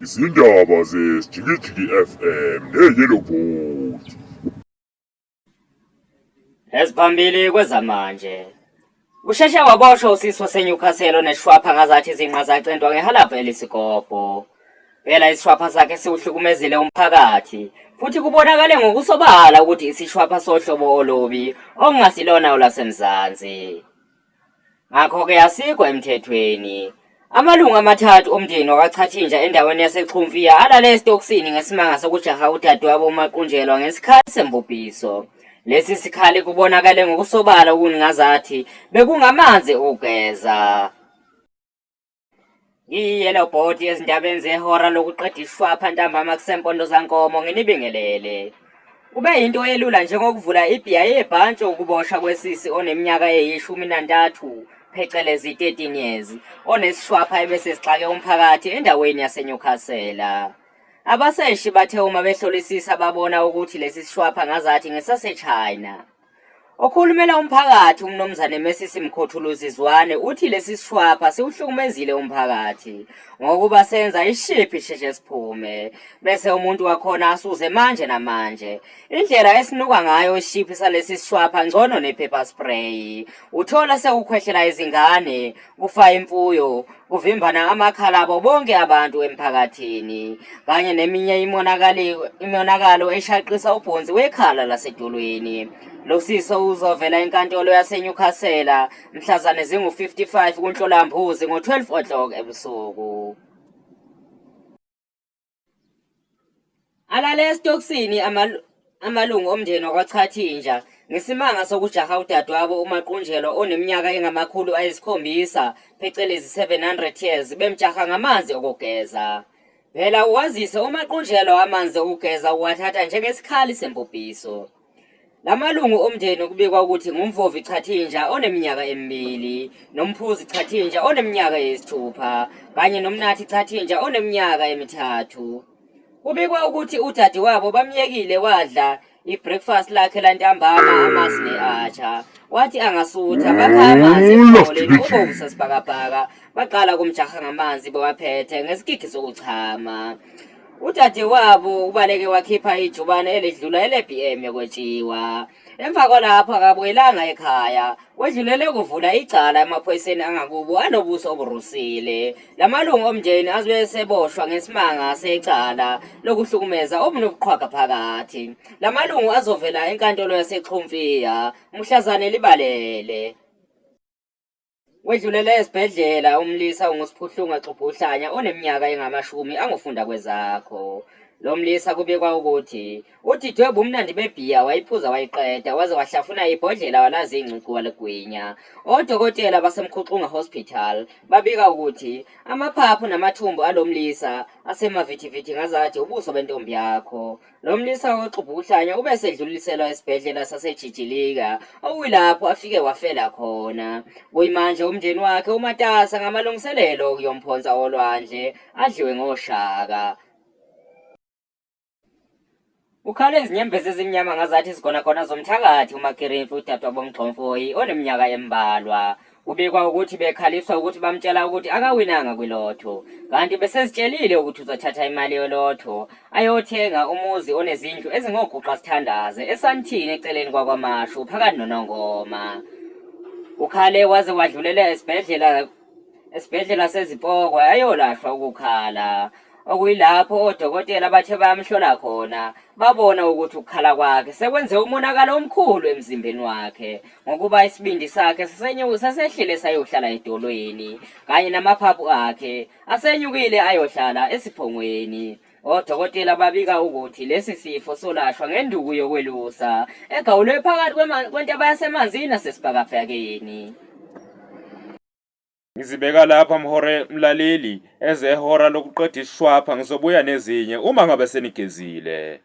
Izindaba zeSjikijiki FM neYellow Board. Eziphambili kwezamanje. Usheshe waboshwa usisi waseNewcastle oneshwapha ngazathi izinqa zacentwa ngehalavu elisigobho. Phela isishwapha sakhe siwuhlukumezile umphakathi futhi kubonakale ngokusobala ukuthi isishwapha sohlobo olubi okungasilona olwaseMzansi. Ngakho-ke asikho emthethweni. Amalungu amathathu omndeni wakwaChathinja endaweni yaseXhumfiya alale esitokisini ngesimanga sokujaha udadewabo uMaqunjelwa ngesikhathi sembubhiso. Lesi sikhali kubonakale ngokusobala ukungazathi bekungamanzi okugeza. Ngiyiyellow board ezindabeni zehora lokuqeda ishwapha ntambama kusempondo zankomo nginibingelele. Kube yinto elula njengokuvula ibhiya yebhantshi ukuboshwa kwesisi oneminyaka eyishumi nantathu phecelezi 13 years onesishwapha ebese sixake umphakathi endaweni yaseNewcastle. Abaseshi bathe uma behlolisisa babona ukuthi lesi sishwapha ngazathi ngesasechina. Okhulumela umphakathi uMnumzane Mesisi Mkhothuluzi Zwane uthi lesi sishwapha siwuhlukumezile umphakathi ngokuba senza ishiphi sheshe siphume bese umuntu wakhona asuze manje namanje. Indlela esinuka ngayo ishiphi salesi sishwapha ngcono nephepha spray. Uthola sekukhwehlela izingane kufa imfuyo, kuvimbana amakhala abo bonke abantu emphakathini, kanye neminye imonakalo eshaqisa ubhonsi wekhala lasedolweni. Lo siso uzovela enkantolo yaseNewcastle mhlazane zingu-55 kuNhlolambuzi ngo-12 o'clock ebusuku. Alale esitokisini amalungu omndeni wakwaChathinja ngesimanga sokujaha udadewabo uMaqunjelwa oneminyaka engamakhulu ayisikhombisa phecelezi 700 years bemjaha ngamanzi okugeza. Phela uwazise uMaqunjelwa amanzi okugeza uwathatha njengesikhali sembubhiso. La malungu omndeni kubikwa ukuthi nguMvovi Chathinja oneminyaka emibili, noMphuzi Chathinja oneminyaka eyisithupha, kanye noMnathi Chathinja oneminyaka emithathu. Kubikwa ukuthi udadewabo bamyekile wadla i-breakfast lakhe lantambama amasi ne-atcha. Wathi angasutha bakha amanzi emholeni obovu sasibhakabhaka baqala kumjaha ngamanzi bewaphethe ngesigigi sokuchama. Udadewabo ubaleke wakhipha ijubane elidlula ele-BM yokwetshiwa. Emva kwalapho akabuyelanga ekhaya, wedlulele ukuvula icala emaphoyiseni angakubo anobuso oburusile. La malungu omndeni azobe eseboshwa ngesimanga secala lokuhlukumeza obunobuqhwaga phakathi. La malungu azovela enkantolo yaseXhumfiya mhlazane libalele. Wedlulele esibhedlela umlisa onguSiphuhlunga Xubhuhlanya oneminyaka engamashumi angufunda kwezakho. Lo mlisa kubikwa ukuthi udidwe bumnandi bebhiya wayiphuza wayiqeda waze wahlafuna ibhodlela walazi ingcucu waligwinya. Odokotela baseMkhuxunga Hospital babika ukuthi amaphaphu namathumbu alo mlisa asemavithivithi ngazathi ubuso bentombi yakho. Lo mlisa oxubhukuhlanya ube esedluliselwa esibhedlela saseJijilika okuyilapho afike wafela khona. Kuyimanje umndeni wakhe umatasa ngamalungiselelo okuyomphonsa olwandle adliwe ngoshaka. Ukhale izinyembezi ezimnyama ngazathi izigonagona zomthakathi uMakirimfi udadewabo Mgxomfoyi oneminyaka embalwa. Kubikwa ukuthi bekhaliswa ukuthi bamtshela ukuthi akawinanga kwilotho kanti besezitshelile ukuthi uzothatha imali yolotho ayothenga umuzi onezindlu ezingoguqa sithandaze eSandton eceleni kwaKwaMashu phakathi noNongoma. Ukhale waze wadlulela esibhedlela esibhedlela sezipokwe ayolashwa ukukhala okuyilapho odokotela bathe bayamhlola khona babona ukuthi ukukhala kwakhe sekwenze umonakalo omkhulu emzimbeni wakhe ngokuba isibindi sakhe sasehlile sayohlala edolweni kanye namaphaphu akhe asenyukile ayohlala esiphongweni. Odokotela babika ukuthi lesi sifo solashwa ngenduku yokwelusa egawulwe phakathi kwentaba yasemanzini nasesibhakabhakeni. Ngizibeka lapha mhore mlaleli ezehora lokuqeda ishwapha ngizobuya nezinye uma ngabe senigezile.